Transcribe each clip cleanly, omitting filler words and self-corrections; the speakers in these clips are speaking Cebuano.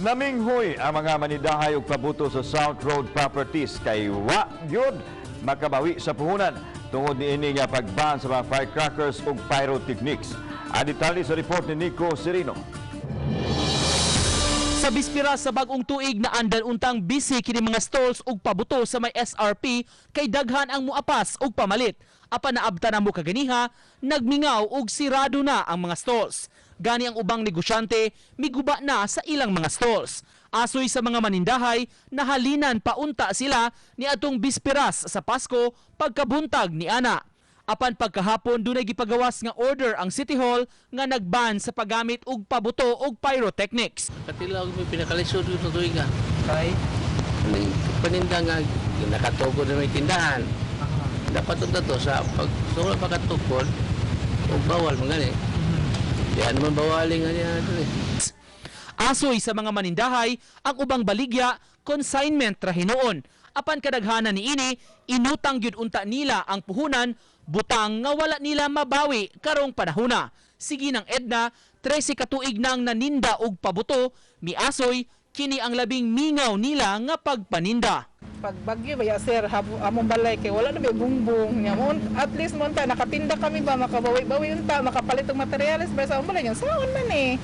Naminghoy ang mga manindahay og pabuto sa South Road Properties kay wa gyud makabawi sa puhunan tungod niini nga pagban sa mga firecrackers ug pyrotechnics. Ang detalye sa report ni Nico Serino. Sa bispira sa bagong tuig na andan untang busy kini mga stalls ug pabuto sa may SRP kay daghan ang muapas ug pamalit. Apan naabta na mo kaganiha, nagmingaw ug sirado na ang mga stalls. Gani ang ubang negosyante miguba na sa ilang mga stalls. Asoy sa mga manindahay, nahalinan paunta sila ni atong bispiras sa Pasko pagkabuntag ni ana. Apan pagkahapon, dunay gipagawas nga order ang City Hall nga nagban sa paggamit og pabuto og pyrotechnics. Katilaw may pinakalisod sa tuig ka. Kay Paninda nga nakatukod na may tindahan. Dapat ito to sa pag sura pagkatukod o bawal man gani. Di naman bawalin nga niya dun eh. Asoy sa mga manindahay, ang ubang baligya consignment ra hinuon. Apan kadaghanan niini, inutang gyud unta nila ang puhunan, butang nga wala nila mabawi karong panahona. Sige ng Edna, 13 katuig nang naninda og pabuto, miasoy kini ang labing mingaw nila nga pagpaninda. Pag bagyo ba ya, sir, habo, among balay kay wala na may bungbong nya mo, at least mo unta nakatinda kami ba, makabawi-bawi unta, makapalit og materyales ba sa among balay nya saon man eh.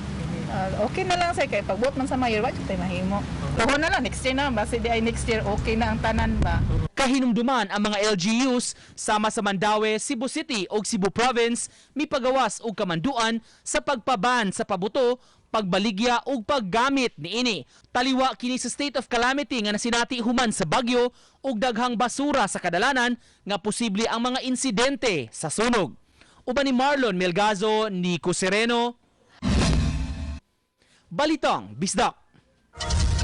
Ah, okay na lang say kay pagbuot man sa mayor, wa jud tay mahimo. Tuhon na lang next year na basi di ay next year okay na ang tanan ba. Kahinumduman ang mga LGUs sama sa Mandaue, Cebu City ug Cebu Province mipagawas og kamanduan sa pagpaban sa pabuto, pagbaligya ug paggamit niini. Taliwa kini sa state of calamity nga nasinati human sa bagyo ug daghang basura sa kadalanan nga posible ang mga insidente sa sunog. Uban ni Marlon Melgazo, Nico Sereno, Balitang Bisdak.